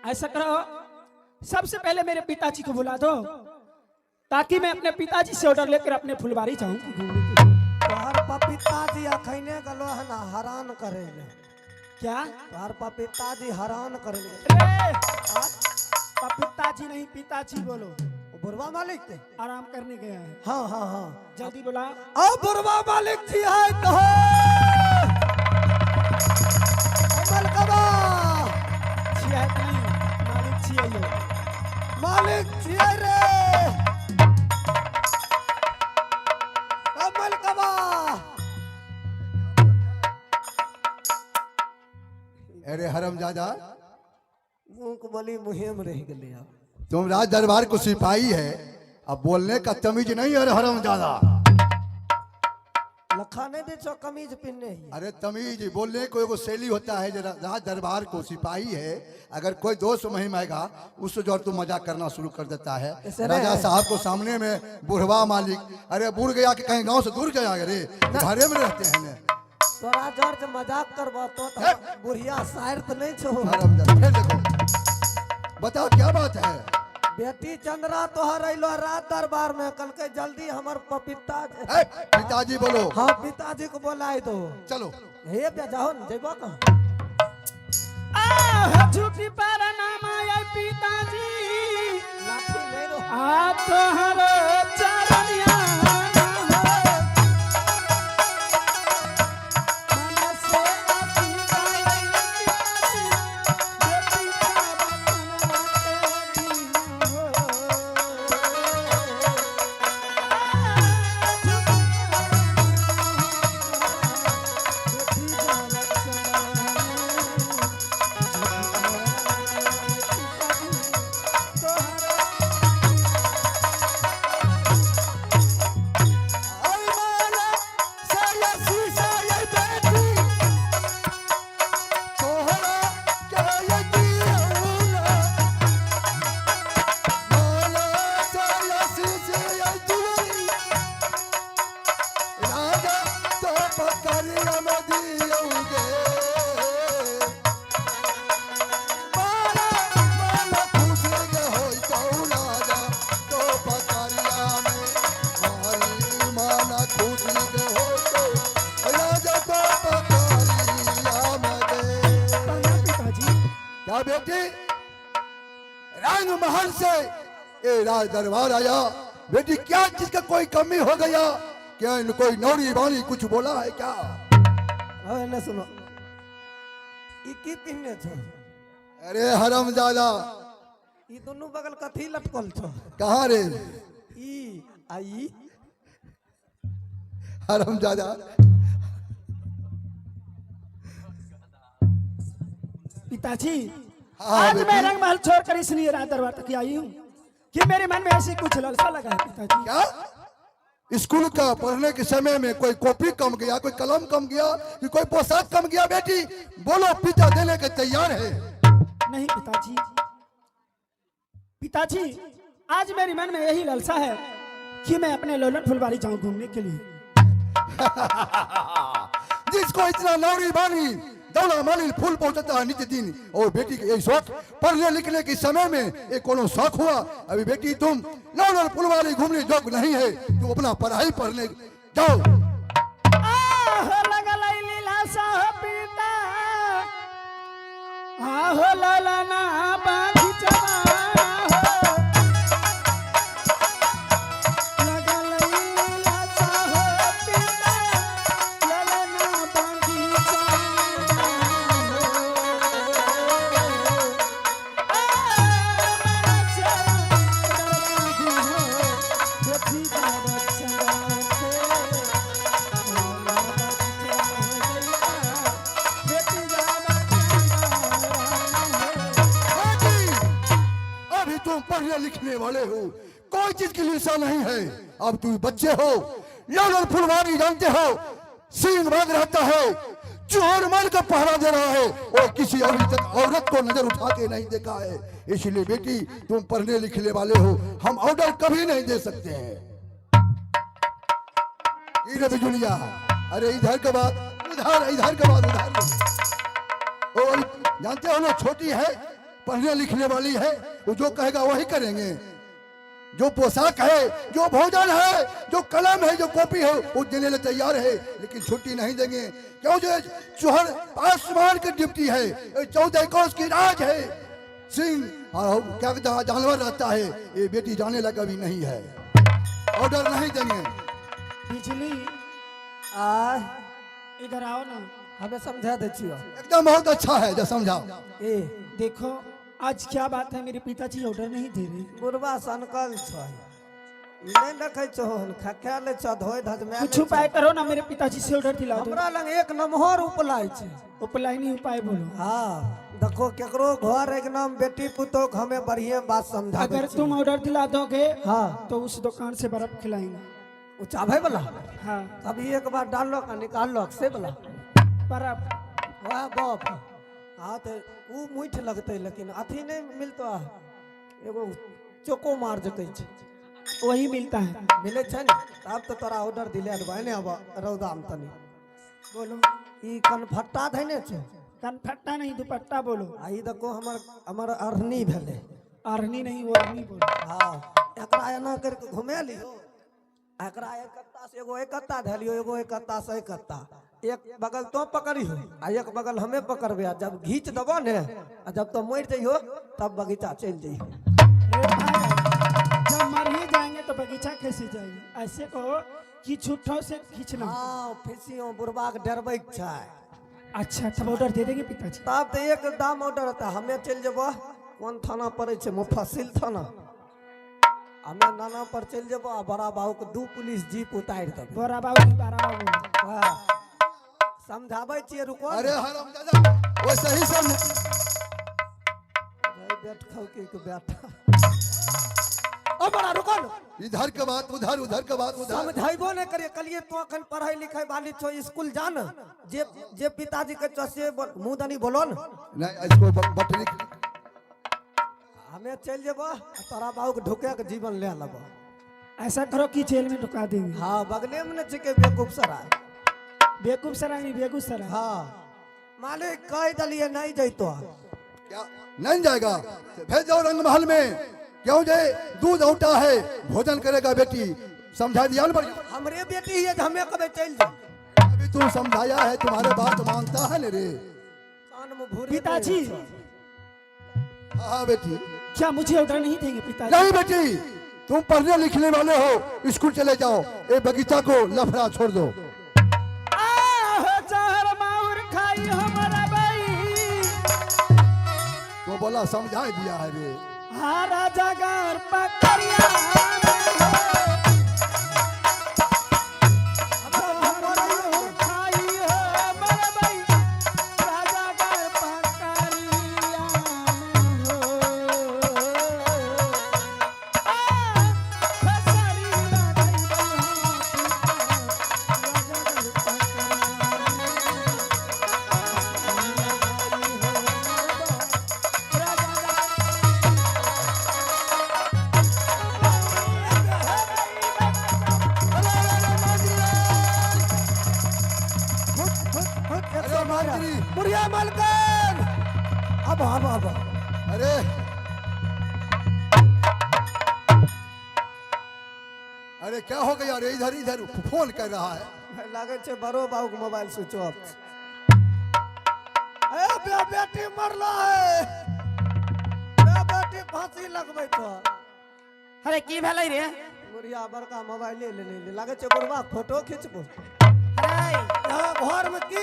ऐसा करो, सबसे पहले मेरे पिताजी को बुला दो ताकि मैं अपने पिताजी से ऑर्डर लेकर अपने फुलबारी जाऊं घूमने के लिए। तोहर पपिताजी अखने गलो हन हरान करे ले। क्या? तोहर पपिताजी हरान करे ले। अरे पिताजी नहीं, पिताजी बोलो। बुढ़वा मालिक के आराम करने गया है। हाँ हाँ हाँ। जल्दी बुला। आओ बुढ़वा मालिक जी है तो कमल कबा छिया है कि नहीं, मालिक छिया यो। मालिक जी है रे कमल कबा। अरे हरमजादा, मुंह के बोली मुहे में रह गए अब। तुम राज दरबार को सिपाही है, अब बोलने का तमीज नहीं है। अरे हरमजादा, लखा नहीं दे छो कमीज पिन्ने ही। अरे तमीज बोलने को एगो शैली होता है। जरा राज दरबार को सिपाही है, अगर कोई दोस्त महिम आएगा उससे जो तुम मजाक करना शुरू कर देता है। ऐसे राजा नहीं। साहब को सामने में बुढ़वा मालिक, अरे बूढ़ गया कि कहीं गांव से दूर गया? अरे घरे में रहते हैं ना। तोरा जर जे मजाक करबो तो तो बुढ़िया शायर तो नहीं छो। हरमजादा, फिर देखो, बताओ क्या बात है? बेटी चंद्रा तोहर अइलो रात दरबार में, कल के जल्दी हमर पपिता ए, पिताजी बोलो। हाँ, पिताजी को बोलाय दो। चलो। हे बे जाओ न जेबो कहाँ? आह, झूठी पर नाम आया पिताजी। लाठी नहीं रो। आ तोहर चरनिया ना हो। मन से अतीत आई पिताजी, बेटी का बचन के दिन हो। आ, झूठी पर बेटी का बचन, प्रणाम पिताजी। क्या बेटी, रंग महल से ये राज दरबार आया, बेटी क्या चीज का कोई कमी हो गया क्या? इन कोई नौरी बानी कुछ बोला है क्या? हाँ ने सुनो, ई की पिन्ने छो? अरे हरमजादा, ई दुनू बगल कथी लटकल छो? कहाँ रे? ई आ ई। हरमजादा। पिताजी, हाँ, आज बेटी। मैं रंग महल छोड़कर इसलिए राज दरबार तक आई हूँ कि मेरे मन में ऐसी कुछ लालसा लगा है पिताजी। क्या स्कूल का पढ़ने के समय में कोई कॉपी कम गया, कोई कलम कम गया कि कोई पोशाक कम गया? बेटी बोलो, पिता देने के तैयार है। नहीं पिताजी, पिताजी आज मेरे मन में यही लालसा है कि मैं अपने लोलन फुलवारी जाऊं घूमने के लिए। जिसको इतना नौरी बानी दौला माली फूल पहुंचाता है नित्य दिन, और बेटी के यही शौक पढ़ने लिखने के समय में ये कोनो शौक हुआ? अभी बेटी तुम लौलन फुलवारी घूमने जोग नहीं है, तुम अपना पढ़ाई पढ़ने जाओ। आह, लगल लीला हो पिता, आहो ललना बागीचवा हो। लगल लीला हो पिता, ललना बागीचवा हो। आ, मन से दरबारी हो, बेटी का बच्चा के। बेटी अभी तुम पढ़ने लिखने वाले हो, कोई चीज की लिलसा नहीं है। अब तुम बच्चे हो, लौलन फुलवारी जानते हो, सिंह भाग रहता है, चोर मार का पहरा दे रहा है और किसी औरत औरत को नजर उठा के नहीं देखा है। इसलिए बेटी तुम पढ़ने लिखने वाले हो, हम ऑर्डर कभी नहीं दे सकते हैं। ये रे बिजुलिया, अरे इधर के बाद उधर, इधर के बाद उधर। और जानते हो ना, छोटी है, पढ़ने लिखने वाली है, वो जो कहेगा वही करेंगे। जो पोशाक है, जो भोजन है, जो कलम है, जो कॉपी है, वो देने लिए तैयार है, लेकिन छुट्टी नहीं देंगे। क्यों? जो चुहर आसमान की ड्यूटी है, 14 कोस की राज है, सिंह और क्या कहता है, जानवर रहता है। ये बेटी जाने लगा भी नहीं है, ऑर्डर नहीं देंगे। बिजली, आ इधर आओ ना। हमें समझा दै छियो। एकदम बहुत अच्छा है जो समझाओ। ए। देखो, आज क्या बात है, मेरे पिताजी ऑर्डर नहीं दे रहे। बुढ़बा सनकल छै, ई नहि देखै छहो, खा लै छौ, धोइ धजमा कुछ उपाय करो ना, मेरे पिताजी से ऑर्डर दिला दो। हमरा लग एक नमहर उपलाय छै। उपाय नहीं, उपाय बोलो। हाँ, देखो, केकरो घर एकदम बेटी पुतोह हमें बढ़िया बात समझा। अगर तुम ऑर्डर दिला दोगे हाँ। तो उस दुकान से बर्फ खिलाएंगे। ओ चाहे वाला? हाँ। कभी एक बार डाललक आ निकाललक से वाला? बर्फ। वाह बाप, हाँ, तो ऊ मीठ लगतै, लेकिन अथी नहीं मिलतो, एगो चोको मार जे कहै छै। वही मिलता है। मिलै छै ने? तब तऽ तोरा ऑर्डर दिला देबै ने। अब रौदामे तनी बोलो। ई कनफट्टा धैने छै। कनफट्टा नहीं, दुपट्टा बोलो। आ ई देखो, हमर हमर अरनी भेलै। अरनी नहीं, वो अरनी बोलो। हाँ, एकरा एना करि कऽ घुमा लियौ आ एकरा एक कत्ता से एगो एक कत्ता धलियो, एगो एक कत्ता से एक कत्ता, एक बगल तो पकड़ियो आ एक बगल हमें पकड़बे, आ जब घींच देबो ने आ जब तो मरि जइयो तब बगीचा चलि जइयो। अरे भाई, जब मर ही जाएंगे तो बगीचा कैसे जाएंगे? ऐसे कहो कि छुट्टों से खींचना। हाँ, फिसियो बुढ़बा के डरबै के छै। अच्छा, तब ऑर्डर दे देंगे पिताजी? तब तऽ एक दाम ऑर्डर होता। हमे चलि जेबो, कोन थाना पड़ै छै, मुफस्सिल थाना, हमे नाना पर चलि जेबो आ बड़ा बाबू के दू पुलिस जीप उतारि देबै। बड़ा बाबू, बड़ा बाबू। हाँ, समझाबै छियै, रुको। अरे हरामजादा, वो सही समझ बैठ खाओ के बैठा ओ बड़ा, रुको न। इधर के बात उधर, उधर के बात उधर। समझाइबो नहि करिए। कहलिए तू अखन पढ़ाई लिखाई वाली छो, स्कूल जा न, जे जे पिताजी के छो से मुँह दनी बोलो न। नहीं, इसको बटरी। हमे चलि जेबो आ तोरा बाबू के ढुके के जीवन ले लेबो। ऐसा करो कि जेल में ढुका देंगे। हाँ, बगले में न छिके बेवकूफ सराय। बेवकूफ सराय नहीं, बेगूसराय। हाँ मालिक, कहि देलिए नहीं जैतो। क्या नहीं जाएगा? भेज जाओ रंग महल में। क्यों? जे दूध औटा है, भोजन करेगा बेटी। समझा दिया ना बढ़िया? हमरे बेटी है जे हमे कभी चलि जाओ। अभी तू समझाया है, तुम्हारे बात मानता है ना रे? कान में भूरी। पिताजी। हाँ हाँ बेटी। क्या मुझे ऑर्डर नहीं देंगे पिताजी? नहीं बेटी, तुम पढ़ने लिखने वाले हो, स्कूल चले जाओ। ये बगीचा को लफड़ा छोड़ दो। आह, जहर माउर खाई हमारा बाई। तो बोला, समझा दिया है रे। हाँ, राजा घर पकड़िया। खाई हमारा बाई, राजा घर पकड़िया हो। आ, फसरी लगाई राजा घर पकड़िया। अरे मंत्री। बुढ़िया मालकन, अब अब अब। अरे, अरे, क्या हो गया अरे? इधर इधर फोन कर रहा है। लागै छै बड़ो बाबू के मोबाइल स्विच ऑफ छै। ए बे, बेटी मरला है, बे बेटी फांसी लगबै छौ। अरे, की भेलै रे? बुढ़िया बड़का मोबाइले लेने लागै छै, बुढ़वा फोटो खिचबो। अरे। यहाँ घर में की